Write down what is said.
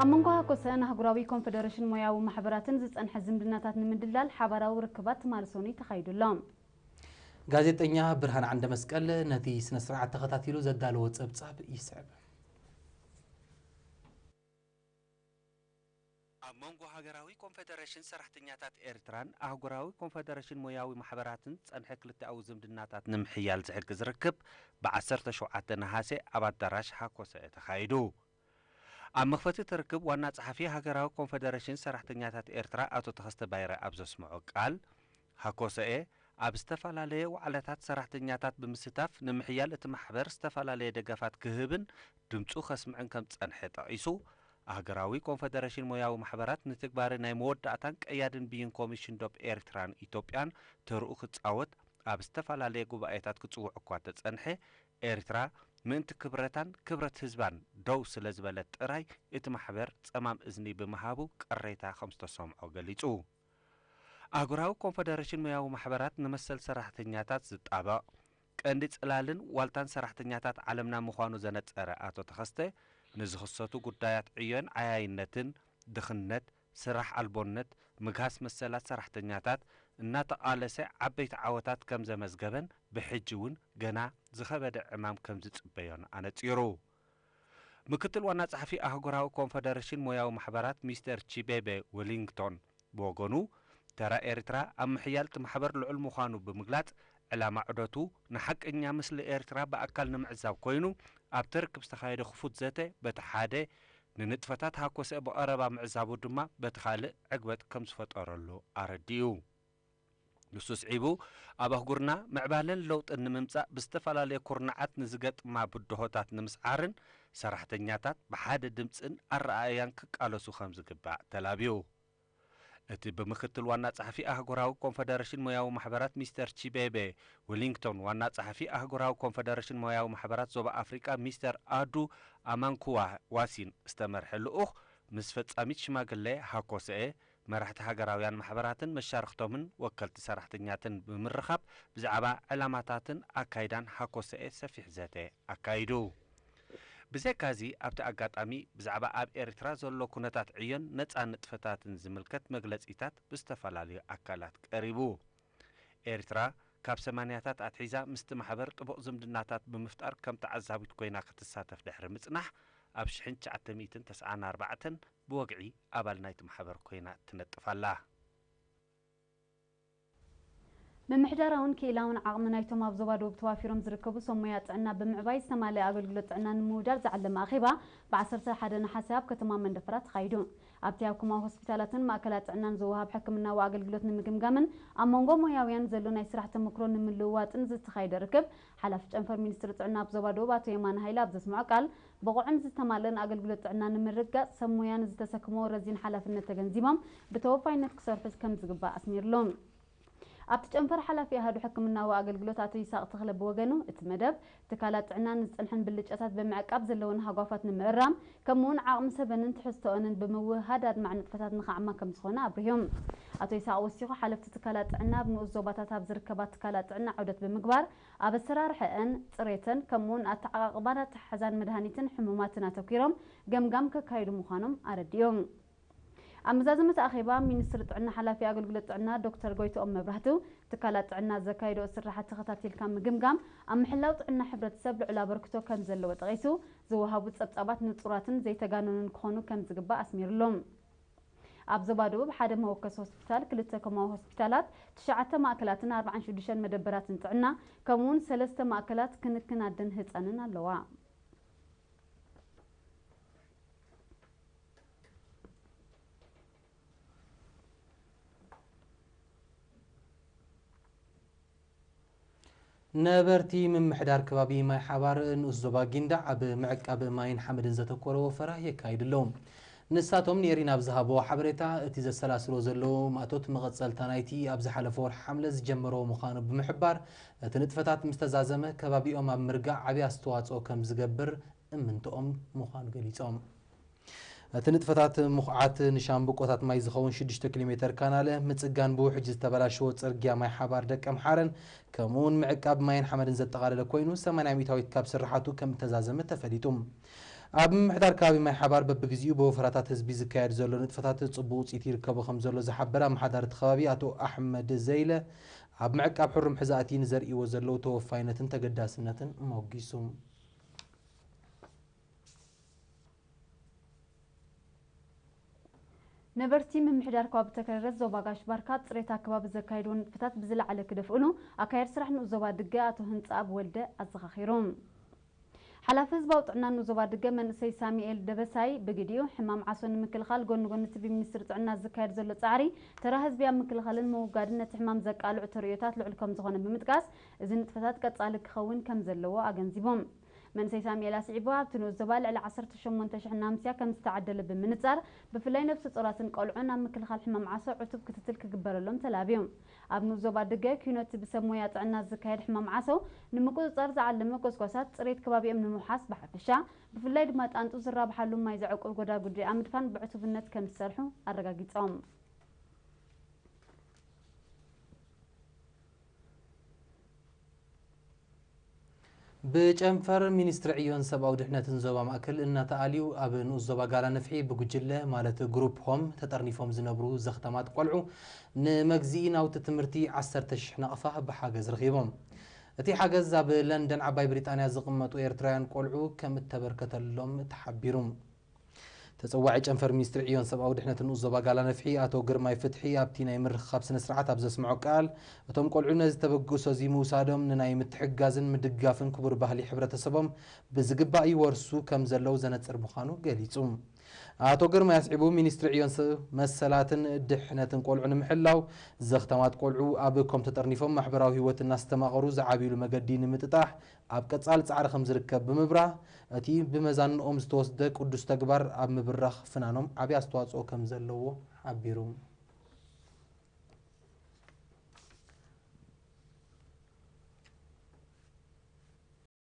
ኣብ መንጎ ሃኮሰን ኣህጉራዊ ኮንፈደሬሽን ሞያዊ ማሕበራትን ዝጸንሐ ዝምድናታት ንምድልዳል ሓባራዊ ርክባት ትማሊ ሰኑይ ተኻይዱ ኣሎ። ጋዜጠኛ ብርሃን ዓንደ መስቀል ነቲ ስነ ስርዓት ተኸታቲሉ ዘዳለዎ ጸብጻብ ይስዕብ። ኣብ መንጎ ሃገራዊ ኮንፈደሬሽን ሰራሕተኛታት ኤርትራን ኣህጉራዊ ኮንፈደሬሽን ሞያዊ ማሕበራትን ዝጸንሐ ክልተኣዊ ዝምድናታት ንምሕያል ዝሕግዝ ርክብ ብ ዓሰርተ ሸውዓተ ነሃሴ ኣብ ኣዳራሽ ሃኮሰ ተኻይዱ። ኣብ መኽፈቲ እቲ ርክብ ዋና ጸሓፊ ሃገራዊ ኮንፈደሬሽን ሰራሕተኛታት ኤርትራ ኣቶ ተኸስተ ባይረ ኣብ ዘስምዖ ቃል፣ ሃኮሰኤ ኣብ ዝተፈላለየ ዋዕላታት ሰራሕተኛታት ብምስታፍ ንምሕያል እቲ ማሕበር ዝተፈላለየ ደገፋት ክህብን ድምጹ ከስምዕን ከም ዝጸንሐ ጠቒሱ፣ ኣህገራዊ ኮንፈደሬሽን ሞያዊ ማሕበራት ንትግባረ ናይ መወዳእታን ቀያድን ብይን ኮሚሽን ዶብ ኤርትራን ኢትዮጵያን ተርኡ ክጻወት ኣብ ዝተፈላለየ ጉባኤታት ክጽውዕ እኳ ተጸንሐ፣ ኤርትራ ምእንቲ ክብረታን ክብረት ህዝባን ደው ስለ ዝበለት ጥራይ እቲ ማሕበር ጸማም እዝኒ ብምሃቡ ቅሬታ ከም ዝተሰምዖ ገሊጹ። ኣህጉራዊ ኮንፈደሬሽን ሞያዊ ማሕበራት ንመሰል ሰራሕተኛታት ዝጣበቕ ቀንዲ ጽላልን ዋልታን ሰራሕተኛታት ዓለምና ምዃኑ ዘነጸረ ኣቶ ተኸስተ፣ ንዝኽሰቱ ጉዳያት ዕዮን ዓያይነትን፣ ድኽነት፣ ስራሕ ኣልቦነት፣ ምግሃስ መሰላት ሰራሕተኛታት እናተቓለሰ ዓበይቲ ዓወታት ከም ዘመዝገበን ብሕጂ እውን ገና ዝኸበደ ዕማም ከም ዝጽበዮን ኣነጺሩ። ምክትል ዋና ጸሓፊ ኣህጉራዊ ኮንፈደሬሽን ሞያዊ ማሕበራት ሚስተር ቺቤቤ ዌሊንግቶን ብወገኑ፣ ተራ ኤርትራ ኣብ ምሕያል እቲ ማሕበር ልዑል ምዃኑ ብምግላጽ፣ ዕላማ ዑደቱ ንሓቀኛ ምስሊ ኤርትራ ብኣካል ንምዕዛብ ኮይኑ፣ ኣብቲ ርክብ ዝተኻየደ ክፉት ዘተ በቲ ሓደ፣ ንንጥፈታት ሃኮሰ ብቐረባ ምዕዛቡ ድማ በቲ ካልእ ዕግበት ከም ዝፈጠረሉ ኣረዲኡ። ንሱ ስዒቡ፣ ኣብ ኣህጉርና ምዕባለን ለውጥን ንምምጻእ ብዝተፈላለየ ኩርናዓት ንዝገጥማ ብድሆታት ንምስዓርን ሰራሕተኛታት ብሓደ ድምጽን ኣረኣእያን ክቃለሱ ከም ዝግባእ ተላብዩ። እቲ ብምክትል ዋና ጸሓፊ ኣህጉራዊ ኮንፈደሬሽን ሞያዊ ማሕበራት ሚስተር ቺቤቤ ዊሊንግቶን፣ ዋና ጸሓፊ ኣህጉራዊ ኮንፈደሬሽን ሞያዊ ማሕበራት ዞባ ኣፍሪቃ ሚስተር ኣዱ ኣማንኩዋ ዋሲን ዝተመርሐ ልኡኽ ምስ ፈጻሚት ሽማግለ ሃኮሰኤ፣ መራሕቲ ሃገራውያን ማሕበራትን መሻርኽቶምን ወከልቲ ሰራሕተኛትን ብምርኻብ ብዛዕባ ዕላማታትን ኣካይዳን ሃኮሰኤ ሰፊሕ ዘተ ኣካይዱ። ብዘይካዚ ኣብቲ ኣጋጣሚ ብዛዕባ ኣብ ኤርትራ ዘሎ ኩነታት ዕዮን ነጻ ንጥፈታትን ዝምልከት መግለጺታት ብዝተፈላለዩ ኣካላት ቀሪቡ። ኤርትራ ካብ ሰማንያታት ኣትሒዛ ምስቲ ማሕበር ጥቡቕ ዝምድናታት ብምፍጣር ከም ተዓዛቢት ኮይና ክትሳተፍ ድሕሪ ምጽናሕ፣ ኣብ ሽሕን ትሽዓተ ሚእትን ተስዓን ኣርባዕተን ብወግዒ ኣባል ናይቲ ማሕበር ኮይና ትነጥፍ ኣላ። ምምሕዳራውን ክኢላውን ዓቕሚ ናይቶም ኣብ ዞባ ደቡብ ተዋፊሮም ዝርከቡ ሰብ ሞያ ጥዕና ብምዕባይ ዝተማልአ ኣገልግሎት ጥዕና ንምውዳድ ዝዓለመ ኣኼባ ብ ዓሰርተ ሓደ ነሓሰ ኣብ ከተማ መንደፈራ ተኻይዱ። ኣብቲ ኣብ ኩማዊ ሆስፒታላትን ማእከላት ጥዕናን ዝወሃብ ሕክምናዊ ኣገልግሎት ንምግምጋምን ኣብ መንጎ ሞያውያን ዘሎ ናይ ስራሕ ተመክሮ ንምልውዋጥን ዝተኻየደ ርክብ፣ ሓላፊ ጨንፈር ሚኒስትሪ ጥዕና ኣብ ዞባ ደቡብ ኣቶ የማነ ሃይለ ኣብ ዘስምዖ ቃል፣ ብቑዕን ዝተማልአን ኣገልግሎት ጥዕና ንምርግጋጽ ሰብ ሞያ ንዝተሰክምዎ ረዚን ሓላፍነት ተገንዚቦም ብተወፋይነት ክሰርሑ ከም ዝግባእ ኣስሚርሉ። ኣብቲ ጨንፈር ሓላፊ ኣሃዱ ሕክምናዊ ኣገልግሎት ኣቶ ይስሃቅ ተኽለ ብወገኑ፣ እቲ መደብ ትካላት ጥዕና ንዝጸንሐን ብልጫታት ብምዕቃብ ዘለወን ሃጓፋት ንምእራም፣ ከምኡውን ዓቕሚ ሰበንን ትሕዝቶኦንን ብምውህሃድ ኣድማዒ ንጥፈታት ንኸዓማ ከም ዝኾነ ኣብሪሁ። ኣቶ ይስሃቅ ወሲኹ፣ ሓለፍቲ ትካላት ጥዕና ኣብ ንኡስ ዞባታት ኣብ ዝርከባ ትካላት ጥዕና ዑደት ብምግባር፣ ኣብ ኣሰራርሐአን፣ ጽሬተን፣ ከምኡውን ኣተዓቓቕባን ኣተሓሕዛን መድሃኒትን ሕሙማትን ኣተኲሮም ገምጋም ከካይዱ ምዃኖም ኣረዲኡ። ኣብ መዛዘመ እቲ ኣኼባ፣ ሚኒስትሪ ጥዕና ሓላፊ ኣገልግሎት ጥዕና ዶክተር ጎይትኦም መብራህቱ፣ ትካላት ጥዕና ዘካየድኦ ስራሓት ተኸታቲልካ ምግምጋም ኣብ ምሕላው ጥዕና ሕብረተሰብ ልዑል ኣበርክቶ ከም ዘለዎ ጠቒሱ፣ ዝወሃቡ ጸብጻባት ንጹራትን ዘይተጋነኑን ክኾኑ ከም ዝግባእ ኣስሚርሉ። ኣብ ዞባ ደቡብ ሓደ መወከሲ ሆስፒታል፣ ክልተ ኮማዊ ሆስፒታላት፣ ትሽዓተ ማእከላትን ኣርባዓን ሽዱሽተን መደበራትን ጥዕና፣ ከምኡውን ሰለስተ ማእከላት ክንክን ኣደን ህጻንን ኣለዋ። ነበርቲ ምምሕዳር ከባቢ ማይ ሓባር ንኡስ ዞባ ጊንዳዕ ኣብ ምዕቃብ ማይን ሓመድን ዘተኮረ ወፈራ የካይዱ ኣለዉ። ንሳቶም ንኤሪና ኣብ ዝሃብዎ ሓበሬታ፣ እቲ ዘሰላስሎ ዘለዉ ማእቶት መቐጸልታ ናይቲ ኣብ ዝሓለፈ ወርሒ ሓምለ ዝጀመርዎ ምዃኑ ብምሕባር፣ እቲ ንጥፈታት ምስ ተዛዘመ ከባቢኦም ኣብ ምርጋእ ዓቢ ኣስተዋጽኦ ከም ዝገብር እምንትኦም ምዃኑ ገሊጾም። እቲ ንጥፈታት ምኹዓት ንሻምብቆታት ማይ ዝኸውን ሽዱሽተ ኪሎ ሜተር ካናለ ምጽጋን ብውሕጅ ዝተበላሸወ ጽርግያ ማይ ሓባር ደቀምሓረን ከምኡውን ምዕቃብ ማይን ሓመድን ዘጠቓለለ ኮይኑ ሰማንያ ሚእታዊት ካብ ስርሓቱ ከም እተዛዘመ ተፈሊጡ። ኣብ ምምሕዳር ከባቢ ማይ ሓባር በብግዚኡ ብወፈራታት ህዝቢ ዝካየድ ዘሎ ንጥፈታት ጽቡቕ ውጽኢት ይርከቦ ከም ዘሎ ዝሓበረ ኣመሓዳሪ እቲ ከባቢ ኣቶ ኣሕመድ ዘይለ፣ ኣብ ምዕቃብ ሕሩም ሕዛእቲ ንዘርእዎ ዘለዉ ተወፋይነትን ተገዳስነትን ሞጊሱ። ነበርቲ ምምሕዳር ከባቢ ተከረረት ዞባ ጋሽ ባርካ ጽሬት ኣከባቢ ዘካየድዎ ንጥፈታት ብዝለዓለ ክደፍእሉ ኣካየድ ስራሕ ንኡስ ዞባ ድገ ኣቶ ህንጻኣብ ወልደ ኣዘኻኺሩ። ሓላፊ ህዝባዊ ጥዕና ንኡስ ዞባ ድገ መንእሰይ ሳሚኤል ደበሳይ ብግዲኡ ሕማም ዓሶ ንምክልኻል ጎኒ ጎኒ እቲ ብሚኒስትሪ ጥዕና ዝካየድ ዘሎ ጻዕሪ ተራ ህዝቢ ኣብ ምክልኻልን ምውጋድን ነቲ ሕማም ዘቃልዑ ተርእዮታት ልዑል ከም ዝኾነ ብምጥቃስ እዚ ንጥፈታት ቀጻሊ ክኸውን ከም ዘለዎ ኣገንዚቦም። መንእሰይ ሳሙኤል ኣስዒቡ ኣብቲ ንኡስ ዞባ ልዕሊ ዓሰርተ ሸሞንተ ሽሕ ናምስያ ከም ዝተዓደለ ብምንጻር ብፍላይ ነብሰ ጾራትን ቆልዑን ኣብ ምክልኻል ሕማም ዓሶ ዕቱብ ክትትል ክግበረሎም ተላብዮም። ኣብ ንኡስ ዞባ ድገ ኪኖቲ ብሰብ ሞያ ጥዕና ዝካየድ ሕማም ዓሶ ንምቁጽጻር ዝዓለመ ጎስጓሳት ጽሬት ከባቢኦም ንምውሓስ ብሓፈሻ ብፍላይ ድማ ጣንጡ ዝራብሓሉ ማይ ዘዕቁብ ጎዳጉዲ ኣብ ምድፋን ብዕቱብነት ከም ዝሰርሑ ኣረጋጊጾም። ብጨንፈር ሚኒስትሪ ዕዮን ሰብኣዊ ድሕነትን ዞባ ማእከል እናተኣልዩ ኣብ ንኡስ ዞባ ጋላ ነፍሒ ብጉጅለ ማለት ግሩፕ ሆም ተጠርኒፎም ዝነብሩ ዘኽተማት ቆልዑ ንመግዚኢ ናውቲ ትምህርቲ ዓሰርተ ሽሕ ናቕፋ ብሓገዝ ረኺቦም። እቲ ሓገዝ ኣብ ለንደን ዓባይ ብሪጣንያ ዝቕመጡ ኤርትራውያን ቆልዑ ከም እተበርከተሎም ተሓቢሩ። ተጸዋዒ ጨንፈር ሚኒስትሪ ዕዮን ሰብኣዊ ድሕነትን ንኡስ ዞባ ጋላ ነፍሒ ኣቶ ግርማይ ፍትሒ ኣብቲ ናይ ምርኽኻብ ስነ ስርዓት ኣብ ዘስምዖ ቃል፣ እቶም ቆልዑ ነዚ ተበግሶ እዚ ምውሳዶም ንናይ ምትሕግጋዝን ምድግጋፍን ክቡር ባህሊ ሕብረተሰቦም ብዝግባእ ይወርሱ ከም ዘለዉ ዘነጽር ምዃኑ ገሊጹ። ኣቶ ግርማይ ኣስዒቡ፣ ሚኒስትሪ ዕዮን ስ- መሰላትን ድሕነትን ቆልዑ ንምሕላው ዘኽተማት ቆልዑ ኣብ ኮም ተጠርኒፎም ማሕበራዊ ህይወት እናስተማቐሩ ዝዓብዩሉ መገዲ ንምጥጣሕ ኣብ ቀጻሊ ጻዕሪ ከም ዝርከብ ብምብራህ፣ እቲ ብመዛንኦም ዝተወስደ ቅዱስ ተግባር ኣብ ምብራኽ ፍናኖም ዓቢ ኣስተዋጽኦ ከም ዘለዎ ሓቢሩ።